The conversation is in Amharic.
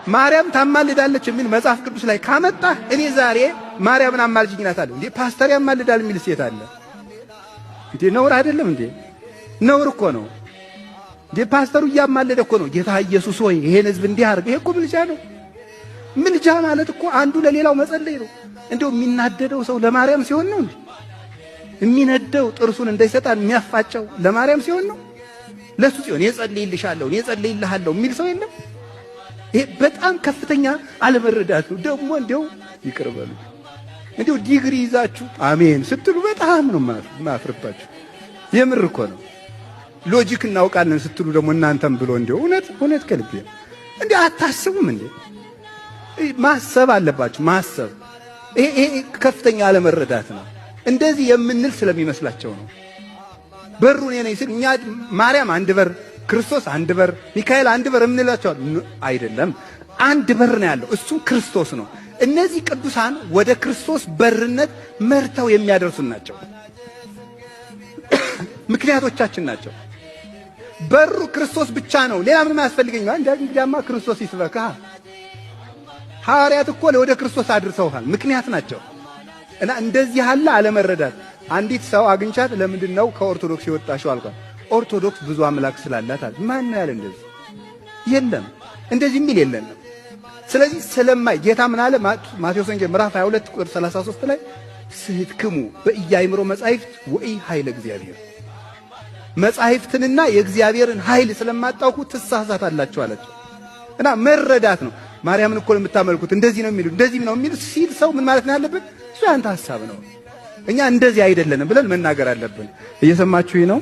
ማርያም ታማልዳለች የሚል መጽሐፍ ቅዱስ ላይ ካመጣህ እኔ ዛሬ ማርያምን አማልጅኝ እላታለሁ። እንዴ ፓስተር ያማልዳል የሚል ሴት አለ እንዴ? ነውር አይደለም እንዴ? ነውር እኮ ነው እንዴ! ፓስተሩ እያማለደ እኮ ነው። ጌታ ኢየሱስ ሆይ ይሄን ህዝብ እንዲህ አድርግ። ይሄ እኮ ምልጃ ነው። ምልጃ ማለት እኮ አንዱ ለሌላው መጸለይ ነው። እንደው የሚናደደው ሰው ለማርያም ሲሆን ነው እንዴ? የሚነደው ጥርሱን እንዳይሰጣን የሚያፋጨው ለማርያም ሲሆን ነው። ለሱ ሲሆን እኔ ጸልይልሻለሁ፣ እኔ ጸልይልሃለሁ የሚል ሰው የለም። ይሄ በጣም ከፍተኛ አለመረዳት ነው። ደግሞ እንዲያው ይቅር በሉ፣ እንዲያው ዲግሪ ይዛችሁ አሜን ስትሉ በጣም ነው ማፍርባችሁ። የምር እኮ ነው። Logic እናውቃለን ስትሉ ደግሞ እናንተም ብሎ እንዲያው እውነት እውነት ከልቤ እንዴ አታስቡም እንዴ? ማሰብ አለባችሁ። ማሰብ ይሄ ከፍተኛ አለመረዳት ነው። እንደዚህ የምንል ስለሚመስላቸው ነው። በሩ እኔ ነኝ ስል እኛ ማርያም አንድ በር፣ ክርስቶስ አንድ በር፣ ሚካኤል አንድ በር የምንላቸው አይደለም። አንድ በር ነው ያለው፣ እሱም ክርስቶስ ነው። እነዚህ ቅዱሳን ወደ ክርስቶስ በርነት መርተው የሚያደርሱን ናቸው። ምክንያቶቻችን ናቸው። በሩ ክርስቶስ ብቻ ነው፣ ሌላ ምንም አያስፈልገኝም። እንግዲያማ ክርስቶስ ይስበክህ። ሐዋርያት እኮ ወደ ክርስቶስ አድርሰውሃል፣ ምክንያት ናቸው። እና እንደዚህ ያለ አለመረዳት። አንዲት ሰው አግኝቻት ለምንድን ነው ከኦርቶዶክስ የወጣሽው አልኳት። ኦርቶዶክስ ብዙ አምላክ ስላላት አለ። ማን ነው ያለ እንደዚህ? የለም፣ እንደዚህ የሚል የለንም። ስለዚህ ስለማይ ጌታ ምን አለ? ማቴዎስ ወንጌል ምዕራፍ 22 ቁጥር 33 ላይ ስሕትክሙ በኢያእምሮ መጻሕፍት ወኢ ኃይለ እግዚአብሔር፣ መጻሕፍትንና የእግዚአብሔርን ኃይል ስለማታውቁ ትሳሳታላችሁ አላቸው። እና መረዳት ነው። ማርያምን እኮ የምታመልኩት እንደዚህ ነው የሚሉ እንደዚህ ነው የሚሉ ሲል ሰው ምን ማለት ነው ያለብን? እሱ ያንተ ሐሳብ ነው፣ እኛ እንደዚህ አይደለንም ብለን መናገር አለብን። እየሰማችሁ ነው?